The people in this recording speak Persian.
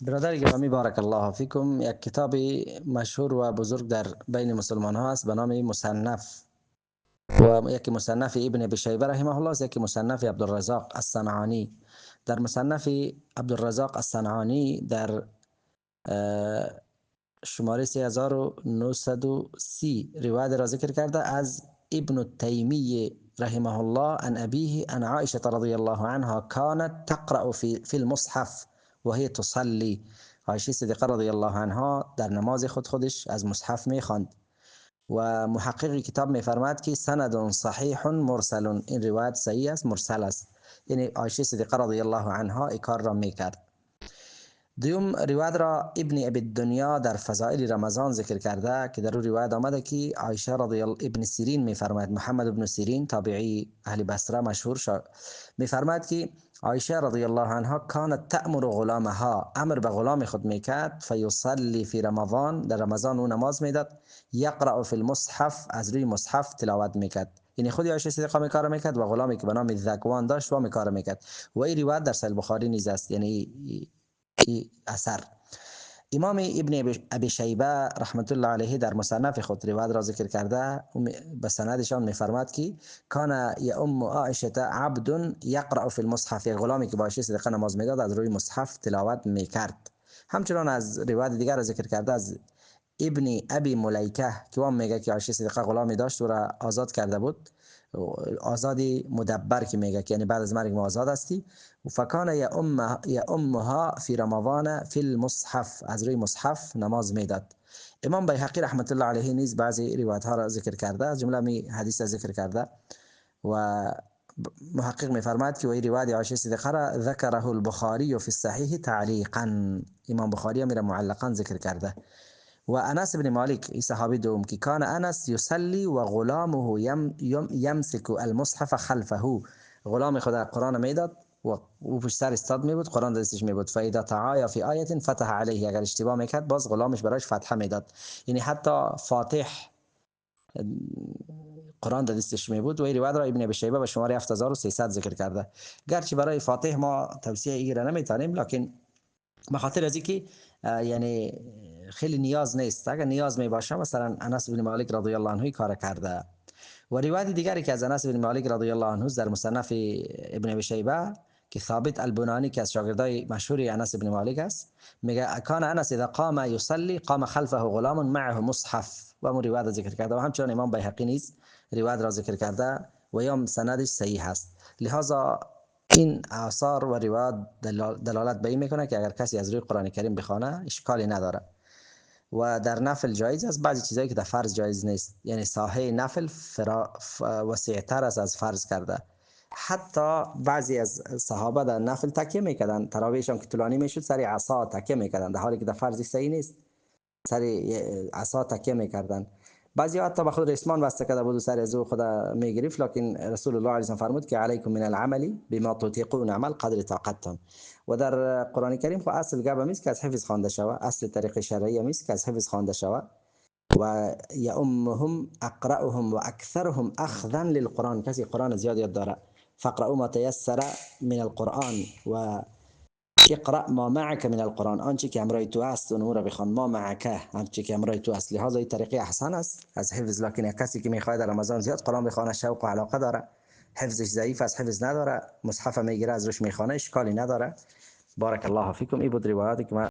برادر گرامی، بارک الله فیکم، یک کتاب مشهور و بزرگ در بین مسلمان ها است به نام مصنف، و یکی مصنف ابن ابی شیبه رحمه الله است، یکی مصنف عبدالرزاق الصنعانی. در مصنف عبدالرزاق الصنعانی در شماره 3930 روایت را ذکر کرده از ابن تیمیه رحمه الله عن ابیه عن عائشه رضی الله عنها كانت تقرأ في المصحف وهي تصلي. عایشه صدیقه رضی الله عنها در نماز خودش از مصحف میخواند و محقق کتاب میفرماید که سند صحیح مرسل، این روایت صحیح است، مرسل است، یعنی عایشه صدیقه رضی الله عنها این کار را میکرد. دوم روایت را ابن ابی الدنیا در فضائل رمضان ذکر کرده که در او روایت آمده که عایشه رضی الله ابن سیرین میفرماید، محمد ابن سیرین تابعی اهل بصره مشهور میفرماید که عایشه رضی الله عنها کانت تأمر غلامها، امر به غلام خود میکرد، فیصلی فی رمضان، در رمضان او نماز میداد، یقرأ فی المصحف، از روی مصحف تلاوت میکرد، یعنی خود عایشه صدیقه میکار میکرد و غلامی که به نام ذکوان داشت و میکار میکرد. و این روایت در صحیح بخاری نیز است، یعنی ای اثر. امام ابن ابی شیبه رحمت الله علیه در مصنف خود روایت را ذکر کرده به سندشان میفرماد که کان یؤم عایشه عبد یقرأ فی المصحف، غلامی که با عایشه صدیقه نماز میداد از روی مصحف تلاوت میکرد. همچنان از روایت دیگر را ذکر کرده از ابن ابی ملیکه که وام میگه که عایشه صدیقه غلامی داشت و را آزاد کرده بود، آزادی مدبر که میگه که یعنی بعد از مرگ ما آزاد هستی، و فکان یؤمها فی رمضان فی المصحف، از روی مصحف نماز میداد. امام بیهقی رحمت الله علیه نیز بعضی روایت ها را ذکر کرده، از جمله می حدیث را ذکر کرده و محقق میفرماید که و این روایت عایشه صدیقه را ذکره البخاری فی الصحیح تعلیقا، امام بخاری هم معلقا ذکر کرده. و انس بن مالک ای صحابی دوم که کان انس یصلی و غلامه یمسک المصحف خلفه، غلام خود قرآن میداد و او پشت سر استاد می بود، قرآن دستش می بود، فاذا تعایا فی آیه فتح علیه، اگر اشتباه میکرد باز غلامش برایش فتحه میداد، یعنی حتی فاتح قرآن دستش می بود. و این روایت را ابن ابی شیبه به شماره 7300 ذکر کرده. گرچه برای فاتح ما توصیه ای را نمیتونیم، لکن به خاطر از اینکه یعنی خیلی نیاز نیست، اگر نیاز می باشه مثلا انس بن مالک رضی الله عنه کار کرده. و روایت دیگری که از انس بن مالک رضی الله عنه در مصنف ابن ابی شیبه که ثابت البنانی که از شاگردای مشهور انس بن مالک است میگه کان انس اذا قام یصلی قام خلفه غلام معه مصحف، و مو روایت ذکر کرده و همچنین امام بیهقی نیز روایت را ذکر کرده و یا سندش صحیح است. لذا این آثار و روایت دلالت به این میکنه که اگر کسی از روی قرآن کریم بخوانه اشکالی نداره و در نفل جایز است. بعضی چیزایی که در فرض جایز نیست، یعنی ساحه نفل وسیع‌تر است از فرض کرده. حتی بعضی از صحابه در نفل تکیه میکردن، تراویحشان که طولانی میشد سر عصا تکیه میکردن، در حالی که در فرض صحیح نیست، سر عصا تکیه میکردن. بعضی حتی به خود ریسمان بسته کرده بود و سر از او خود میگرفت، لکن رسول الله علیه و فرمود که علیکم من العمل بما تطیقون، عمل قدر طاقتتان. و در قرآن کریم خو اصل گپ همیست که از حفظ خوانده شوه، اصل طریق شرعی همیست که از حفظ خوانده شوه. و یؤمهم اقرأهم و اکثرهم اخذا للقرآن، کسی قرآن زیاد یاد داره، فاقرأوا ما تيسر من القرآن و اقرأ ما معك من القرآن، آنچه که همراه تو است اون را بخوان، ما معك آنچه که همراه تو است. لذا این طریقه احسن است از حفظ. لکن کسی که میخواد در رمضان زیاد قرآن بخوانه، شوق و علاقه داره، حفظش ضعیف است، حفظ نداره، مصحف میگیره از روش میخوانه، اشکالی نداره. بارک الله فیکم. این بود روایاتی که من